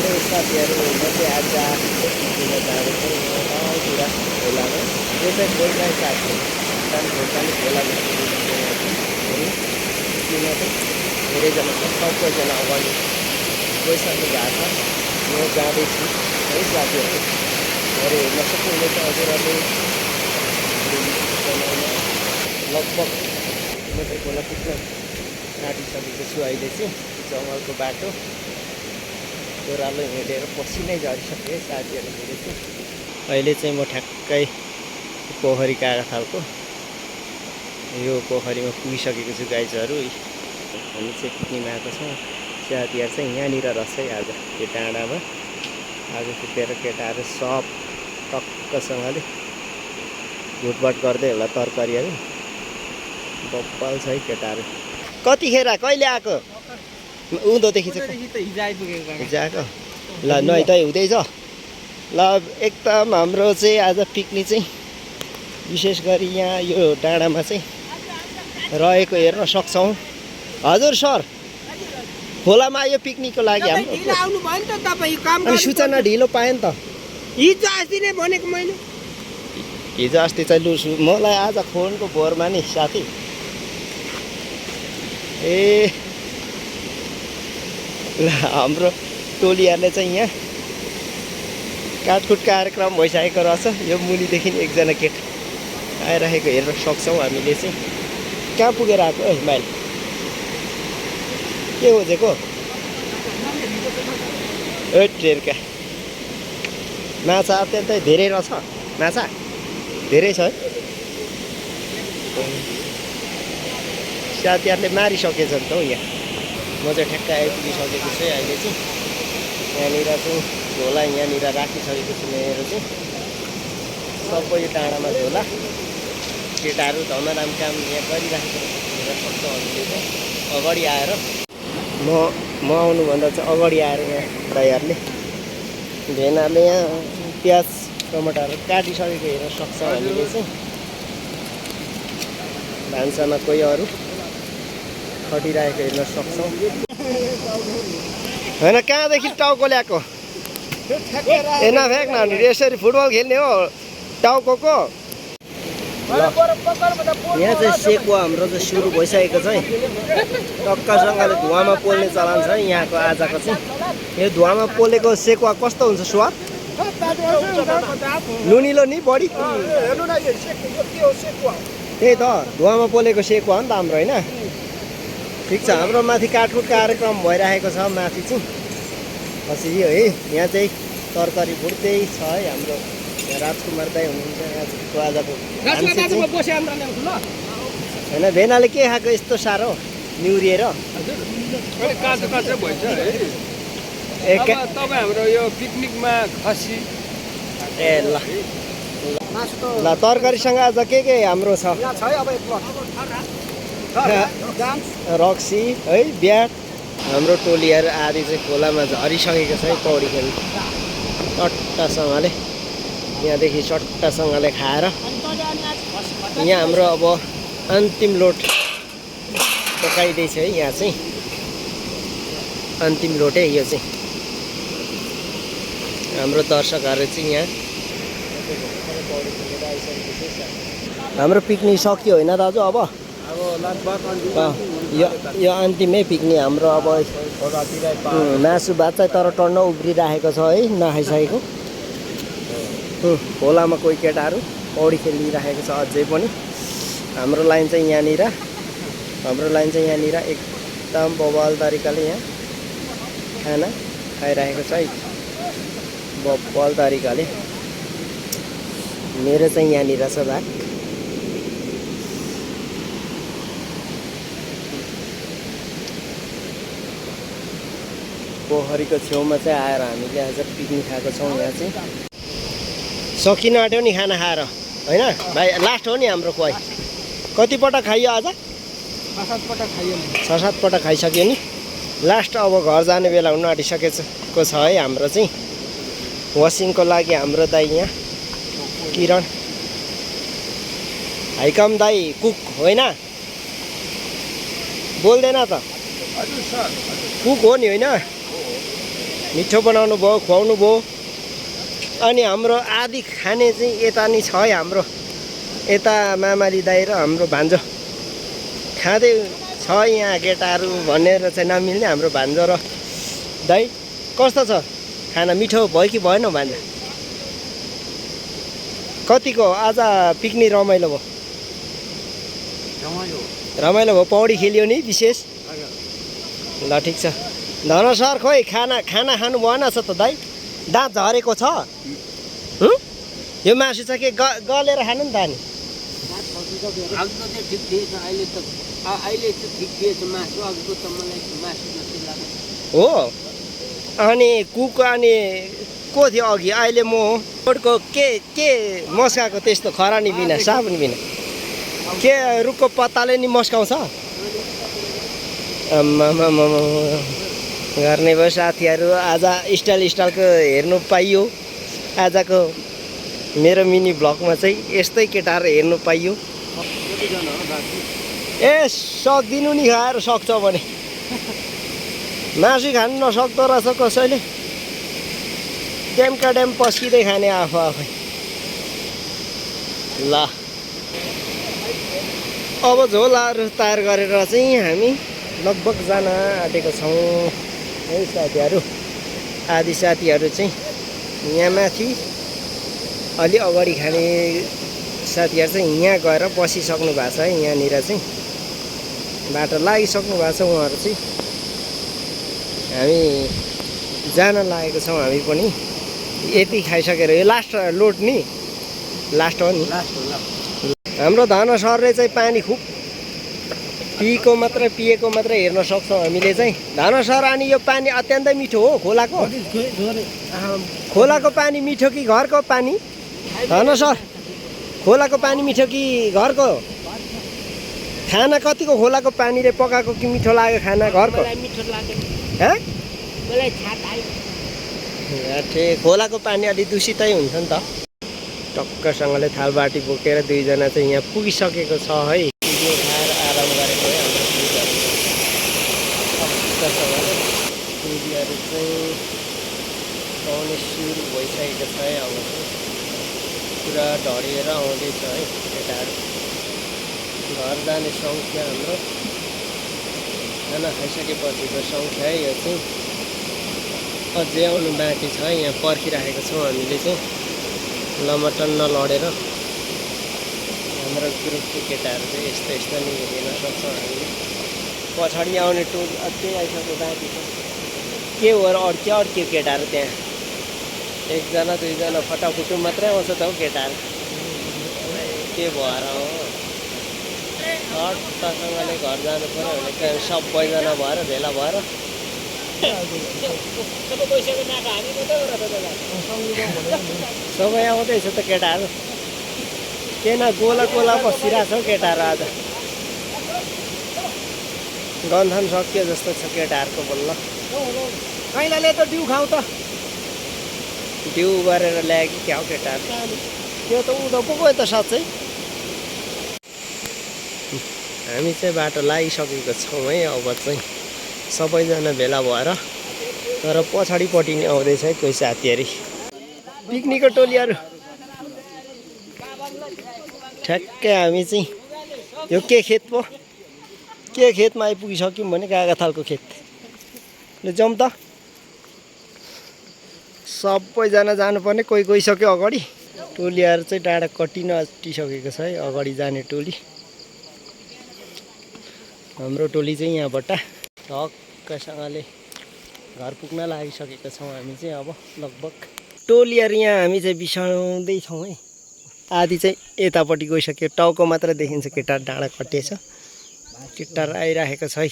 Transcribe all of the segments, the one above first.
Hello साथीहरू, म चाहिँ आज घुम्न जाँदैछु यतातिर खोलामा। यो चाहिँ गोलगाई साथी गोलगाई खोला धेरैजना छ, सबैजना अगाडि गइसक्नु भएको छ। म जाँदैछु है साथीहरू, अरू हेर्न सक्नुहुनेछ हजुरहरूले। लगभग म चाहिँ खोला पुग्न आँटिसकेको छु। अहिले चाहिँ जङ्गलको बाटो ओह्रालो हिँडेर पसिनै झरिसकेँ साथीहरू मेरो चाहिँ। अहिले चाहिँ म ठ्याक्कै पोखरी काँडाथालको यो पोखरीमा पुगिसकेको छु गाइजहरू। हामी चाहिँ पिकनिकमा आएको छौँ। साथीहरू चाहिँ यहाँनिर रहेछ है आज यो डाँडामा। आज चाहिँ केटाहरू सब टक्कसँगले भुटभाट गर्दै होला तरकारीहरू। बप्पल छ है केटाहरू। कतिखेर कहिले आएको? उँधोदेखि चाहिँ हिजो आएको। ल नुहाइ हुँदैछ। ल एकदम हाम्रो चाहिँ आज पिकनिक चाहिँ विशेष गरी यहाँ यो डाँडामा चाहिँ रहेको हेर्न सक्छौँ। हजुर सर, खोलामा आयो पिकनिकको लागि हाम्रो। अनि सूचना ढिलो पाएँ नि त। हिजो अस्ति नै भनेको मैले। हिजो अस्ति चाहिँ लु मलाई आज फोनको भोरमा नि साथी। ए ल हाम्रो टोलीहरूले चाहिँ यहाँ काटकुट कार्यक्रम भइसकेको रहेछ। यो मुनिदेखि एकजना केटा आइरहेको हेर्न सक्छौँ हामीले चाहिँ। कहाँ पुगेर आएको है माइल? के खोजेको? ए ट्रेनका माछा अत्यन्तै धेरै रहेछ। माछा धेरै छ है। साथीहरूले मारिसकेछ नि त हौ यहाँ। म चाहिँ ठ्याक्कै आइपुगिसकेको छु अहिले चाहिँ। यहाँनिर चाहिँ झोला यहाँनिर राखिसकेको छु मेरो चाहिँ। सबै यो डाँडामा झोला केटाहरू धमाराम काम यहाँ गरिराखेको हेर्न सक्छौँ हामीले चाहिँ। अगाडि आएर म आउनुभन्दा चाहिँ अगाडि आएर यहाँ दाइहरूले भेनाले यहाँ प्याज टमाटरहरू काटिसकेको हेर्न सक्छौँ हामीले चाहिँ। भान्सामा कोही अरू खटिरहेको हेर्न सक्छौँ। होइन कहाँदेखि टाउको ल्याएको? नफ्याँक्न भने यसरी फुटबल खेल्ने हो टाउको। यहाँ चाहिँ सेकुवा हाम्रो चाहिँ सुरु भइसकेको छ है। टक्कसँगले धुवामा पोल्ने चलन छ है यहाँको आजको चाहिँ। यो धुवामा पोलेको सेकुवा कस्तो हुन्छ स्वाद? नुनिलो नि बढी। त्यही त धुवामा पोलेको सेकुवा हो नि त हाम्रो, होइन? ठिक छ, हाम्रो माथि काटकुट कार्यक्रम भइरहेको छ माथि चाहिँ। पछि यो है यहाँ चाहिँ तरकारी फुट्दै छ है हाम्रो राजकुमार दाई हुनुहुन्छ यहाँ आजको। होइन भेनाले के खाएको यस्तो साह्रो निहुरिएर? हाम्रो यो पिकनिकमा खसी। ए ल ल तरकारीसँग आज के हाम्रो छ? रक्सी है ब्याट। हाम्रो टोलीहरू आदि चाहिँ खोलामा झरिसकेको छ है पौडी खेल्नु चट्टासँगले। यहाँदेखि चट्टासँगले खाएर यहाँ हाम्रो अब अन्तिम लोड पकाइँदैछ है यहाँ चाहिँ। अन्तिम लोड है यो चाहिँ। हाम्रो दर्शकहरू चाहिँ यहाँ हाम्रो पिकनिक सक्यो होइन दाजु? अब यो अन्तिमै पिकनिक हाम्रो। अब मासु भात चाहिँ तर टन्न उब्रिरहेको छ है नखाइसकेको। खोलामा कोही केटाहरू पौडी खेलिरहेको छ अझै पनि। हाम्रो लाइन चाहिँ यहाँनिर एकदम बवाल तरिकाले यहाँ खाना खाइरहेको छ है बवाल तरिकाले। मेरो चाहिँ यहाँनिर छ भाग। पोखरीको छेउमा चाहिँ आएर हामीले आज पिकनिक खाएको छौँ। यहाँ चाहिँ सकिन आँट्यो नि खाना खाएर, होइन भाइ? लास्ट हो नि हाम्रो खुवाइ। कतिपटक खाइयो आज? 6-7 पटक खाइसक्यो नि। लास्ट अब घर जाने बेला हुन आँटिसकेको छ है हाम्रो चाहिँ। वासिङको लागि हाम्रो दाइ यहाँ किरण हाइकम दाई कुक होइन? बोल्दैन त? कुक हो नि होइन? मिठो बनाउनु भयो, खुवाउनु भयो। अनि हाम्रो आदि खाने चाहिँ यता नि छ है, हाम्रो यता मामाली दाइ र हाम्रो भान्जो खाँदै छ यहाँ केटाहरू भनेर चाहिँ नमिल्ने हाम्रो भान्जो र दाइ। कस्तो छ खाना, मिठो भयो कि भएन भान्जा? कतिको आज पिकनिक रमाइलो भयो? रमाइलो भयो, पौडी खेल्यो नि विशेष? ल ठिक छ। धनसर खोइ खाना खानु भएन छ त दाइ? दाँत झरेको छ? यो मासु चाहिँ के गलेर खानु नि त अनि? हो अनि कुक अनि को थियो अघि? अहिले म रोडको के मस्काएको त्यस्तो खरानी बिना, साबुन बिना? के रुखको पत्ताले नि मस्काउँछ? गर्ने भयो साथीहरू। आज स्टाइलको हेर्नु पाइयो। आजको मेरो मिनी भ्लगमा चाहिँ यस्तै केटाहरू हेर्नु पाइयो। ए सक्दिनु नि खाएर, सक्छ भने मासु खानु नसक्दो रहेछ कसैले। ड्यामका ड्याम पस्किँदै खाने आफै। ल अब झोलाहरू तयार गरेर चाहिँ हामी लगभग जान आँटेको छौँ है साथीहरू। आदि साथीहरू चाहिँ यहाँ माथि अलि अगाडि खाने साथीहरू चाहिँ यहाँ गएर बसिसक्नु भएको छ है। यहाँनिर चाहिँ बाटो लागिसक्नु भएको छ उहाँहरू चाहिँ। हामी जान लागेको छौँ हामी पनि। यति खाइसकेर यो लास्ट लोड नि, लास्ट हो नि। हाम्रो धनसरले चाहिँ पानी खुब पिएको मात्रै हेर्न सक्छौँ हामीले चाहिँ। धनसर अनि यो पानी अत्यन्तै मिठो हो खोलाको। खोलाको पानी मिठो कि घरको पानी? धनसर खोलाको पानी मिठो कि घरको? खाना कतिको खोलाको पानीले पकाएको कि मिठो लाग्यो खाना घरको? खोलाको पानी अलि दूषितै हुन्छ नि त। टक्कसँगले थालबाटी बोकेर दुईजना चाहिँ यहाँ पुगिसकेको छ है। खाएर आराम गरेको है हाम्रो पुगीहरू चाहिँ आउने सुरु भइसकेको छ है। अब पुरा ढडिएर आउँदैछ है केटाहरू। घर जाने सङ्ख्या हाम्रो खाना खाइसकेपछिको सङ्ख्या है यो चाहिँ। अझै आउनु बाँकी छ। यहाँ पर्खिराखेको छौँ हामीले चाहिँ लमटन्न लडेर। हाम्रो ग्रुपको केटाहरू चाहिँ यस्तो नि हेर्न सक्छौँ हामीले। पछाडि आउने टोल अझै आइसक्नु बाँकी छ। के हो र अड्क्यो केटाहरू त्यहाँ? एकजना दुईजना फटाफुटु मात्रै आउँछ त हौ केटाहरू। के भएर हो? हट्टसँगले घर जानु पऱ्यो भने सबैजना भएर भेला भएर सबै आउँदैछ त केटाहरू। किन गोला बसिरहेको छ हौ केटाहरू आज? गन्थन सक्यो जस्तो छ केटाहरूको बल्ल। कैलाले त डिउ खाऊ त। डिउ गरेर ल्यायो कि क्या हो केटाहरू? त्यो त उँधो पुग्यो त साँच्चै। हामी चाहिँ बाटो लागिसकेको छौँ है। अब चाहिँ सबैजना भेला भएर। तर पछाडिपट्टि नै आउँदैछ है कोही साथीहरू। पिकनिकको टोलीहरू ठ्याक्कै हामी चाहिँ यो के खेत पो? के खेतमा आइपुगिसक्यौँ भने कागथालको खेत। ल जाउँ त। सबैजना जानुपर्ने, कोही गइसक्यो अगाडि। टोलीहरू चाहिँ डाँडा कटिन आँटिसकेको छ है, अगाडि जाने टोली। हाम्रो टोली चाहिँ यहाँबाट ढक्कसँगले घर पुग्न लागिसकेका छौँ हामी चाहिँ। अब लगभग टोलीहरू यहाँ हामी चाहिँ बिसाउँदैछौँ है। आदि चाहिँ यतापट्टि गइसक्यो, टाउको मात्र देखिन्छ। केटा डाँडा कटिएछ, केटाहरू आइराखेको छ है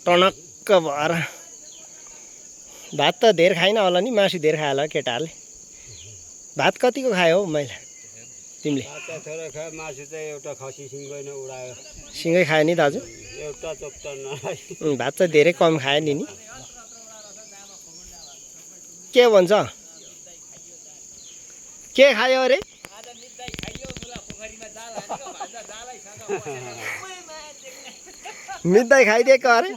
टनक्क भएर। भात त धेर खाइन होला नि, मासु धेर खायो होला केटाहरूले। भात कतिको खायो हौ मैले? तिमीले? मासु चाहिँ एउटा खसी सिँगै नै उडायो। सिँगै खायो नि दाजु? एउटा चप्टर नखायो। भात चाहिँ धेरै कम खायो नि। के भन्छ? के खायो अरे? मित्दै खाइदिएको अरे?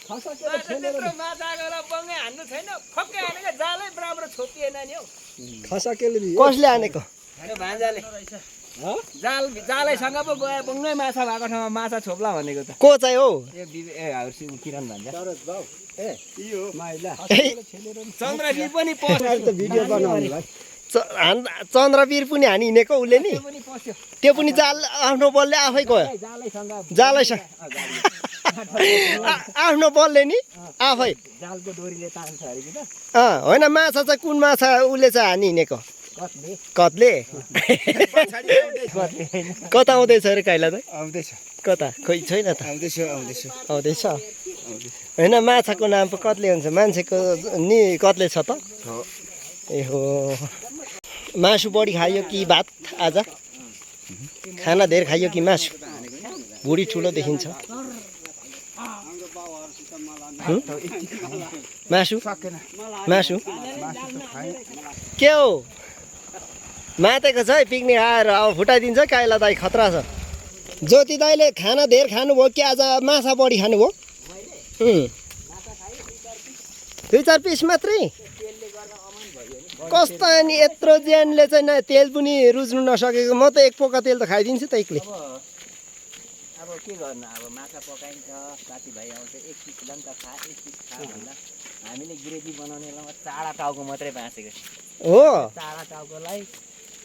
त्यत्रो माछा आएर बङ्गै हान्नु छैन फक्कै हानेको जालै बराबर छोपिएन नि हौ कसले हानेको भान्जाले जालैसँग पो गयो बङ्गै माछा भएको ठाउँमा माछा छोप्ला भनेको त को चाहिँ हो किरण भन्छ ए, चन्द्रवीर पनि पस्यो भिडियो बनाउनु चन्द्रवीर पनि हानि हिँडेको उसले नि त्यो पनि पस्यो त्यो पनि जाल आफ्नो बलले आफै गयो जालैसँग जालैसँग आफ्नो बलले नि आफै जालको डोरीले तान्छ अरे कि त होइन माछा चाहिँ कुन माछा उसले चाहिँ हानि हिँडेको कत्ले कत्ले कत्ले होइन कता आउँदैछ अरे काइला त आउँदैछ कता खोइ छैन त आउँदैछ आउँदैछ होइन माछाको नाम पो कत्ले हुन्छ मान्छेको नि कत्ले छ त ए हो मासु बढी खायो कि भात आज खाना धेर खायो कि मासु भुँडी ठुलो देखिन्छ मासु मासु के हो मातेको छ है पिकनिक आएर अब फुटाइदिन्छ काइला दाई खतरा छ ज्योति दाईले खाना धेर खानुभयो कि आज माछा बढी खानुभयो दुई चार पिस मात्रै कस्तो अनि यत्रो ज्यानले चाहिँ न तेल पनि रुच्नु नसकेको म त एक पोका तेल त खाइदिन्छु त एक्लै अब के गर्नु अब माछा पकाइन्छ साथीभाइ आउँछ एक पिस पनि त खा एक पिस खा भन्दा हामीले ग्रेभी बनाउने बेलामा चाडा टाउको मात्रै बाँचेको हो चाडा टाउकोलाई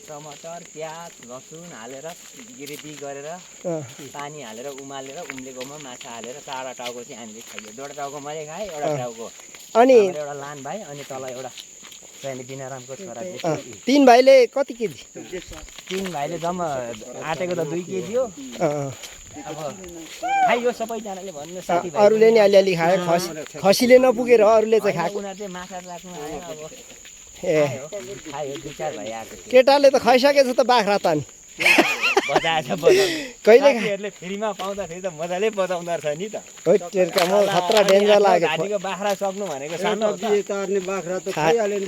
टमाटर प्याज लसुन हालेर ग्रेभी गरेर पानी हालेर उमालेर उम्लेकोमा माछा हालेर चाडा टाउको चाहिँ हामीले खाइयो एउटा टाउको मैले खाएँ एउटा टाउको अनि एउटा लान भाइ अनि तल एउटा बिनारामको छोरा तीन भाइले कति केजी तीन भाइले जम्मा आँटेको त 2 केजी हो अब खाइयो सबैजनाले भन्नु साथीभाइ अरूले नि अलिअलि खायो खसीले नपुगेर अरूले चाहिँ खाएको उनीहरू चाहिँ माछा राख्नु आयो अब ए खायो 2-4 भाइ आएको केटाले त खाइसकेछ त बाख्रा त नि बजाएछ बजाउनु कहिले साथीहरूले फ्रीमा पाउँदाखेरि त मजाले बजाउँदो रहेछ नि त हो टेरका म खतरा डेन्जर लाग्यो घाटीको बाख्रा सक्नु भनेको सानो हो त तार्ने बाख्रा त खाइहाल्यो नि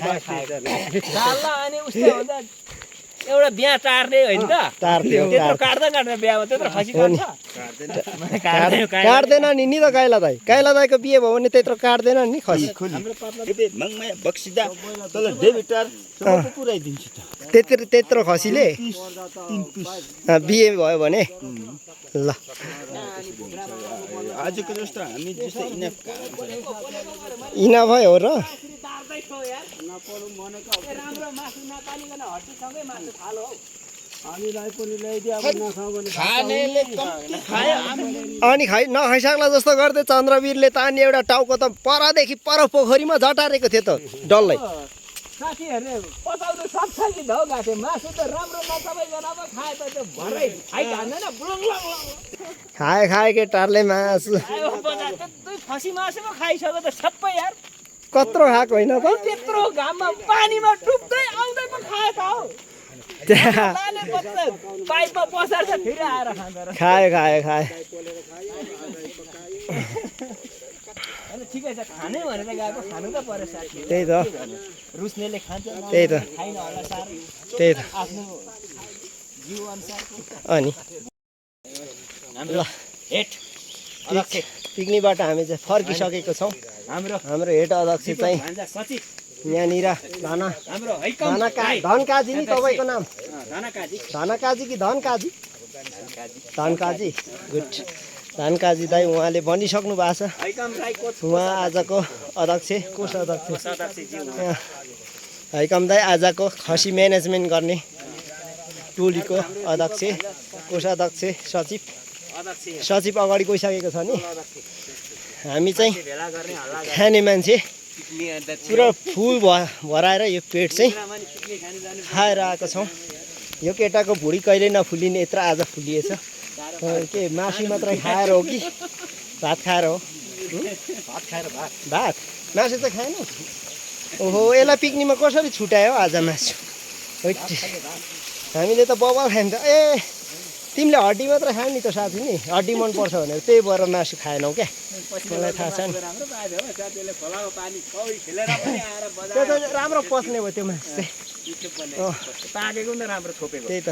चाल्ला अनि उस्तो हुन्छ एउटा बिहा टार्ने होइन त टार्थ्यो त्यत्रो काट्दैन बिहामा त्यत्रो खसी काट्दैन नि त काइला दाईको बिहे भयो भने त्यत्रो काट्दैन नि खसी मङमाया बक्सिदा तल डेबिटार सबैको पुऱ्याइदिन्छु त त्यत्रो खसीले बिहे भयो भने ल आजको जस्तो हामी जस्तो इना भयो हो र अनि नखाइसक्ला जस्तो गर्दै चन्द्रवीरले त अनि एउटा टाउको त परदेखि पर पोखरीमा झटारेको थियो त डल्लै साथीहरूले पचाउनु सक्छ कि धौ घाँसे मासु त राम्रो नसबैजना पो खाए त त्यो भरै खाइ हान्दैन ब्लङ खाए केटाहरूले मासु खसी मासु पो खाइसक्यो त सबै यार कत्रो खाएको होइन त त्यत्रो घाममा पानीमा डुब्दै आउँदै पो खाए त हौ पाइपमा पसार्छ फेरि आएर खाँदो रहेछ खाए ठिकै छ खानै भनेर गएको खानु त पर्यो साथी त्यही त रुच्नेले खान्छ त्यही त खाइन होला साह्रै त्यही त आफ्नो जिउ अनुसारको अनि हाम्रो हेड अध्यक्ष पिकनिकबाट हामी चाहिँ फर्किसकेको छौँ हाम्रो हेड अध्यक्ष चाहिँ सचिव यहाँनिर धनकाजी नि तपाईँको नाम धनकाजी कि धनकाजी धनकाजी गुड धनकाजी दाई उहाँले भनिसक्नु भएको छ उहाँ आजको अध्यक्ष कोष अध्यक्ष हैकम दाई आजको खसी म्यानेजमेन्ट गर्ने टोलीको अध्यक्ष कोषाध्यक्ष सचिव अगाडि गइसकेको छ नि हामी चाहिँ खाने मान्छे पुरा फुल भराएर यो पेट चाहिँ खाएर आएको छौँ यो केटाको भुँडी कहिले नफुलिने यत्र आज फुलिएछ के मासु मात्रै खाएर हो कि भात खाएर हो भात मासु त खाएन ओहो यसलाई पिकनिकमा कसरी छुट्यायो आज मासु हामीले त बबाल खायौँ त ए तिमीले हड्डी मात्र खायो नि त साथी नि हड्डी मनपर्छ भनेर त्यही भएर मासु खाएनौ क्या मलाई थाहा छ नि राम्रो पच्ने भयो त्यो मासु चाहिँ पाकेको राम्रो छोपेको त्यही त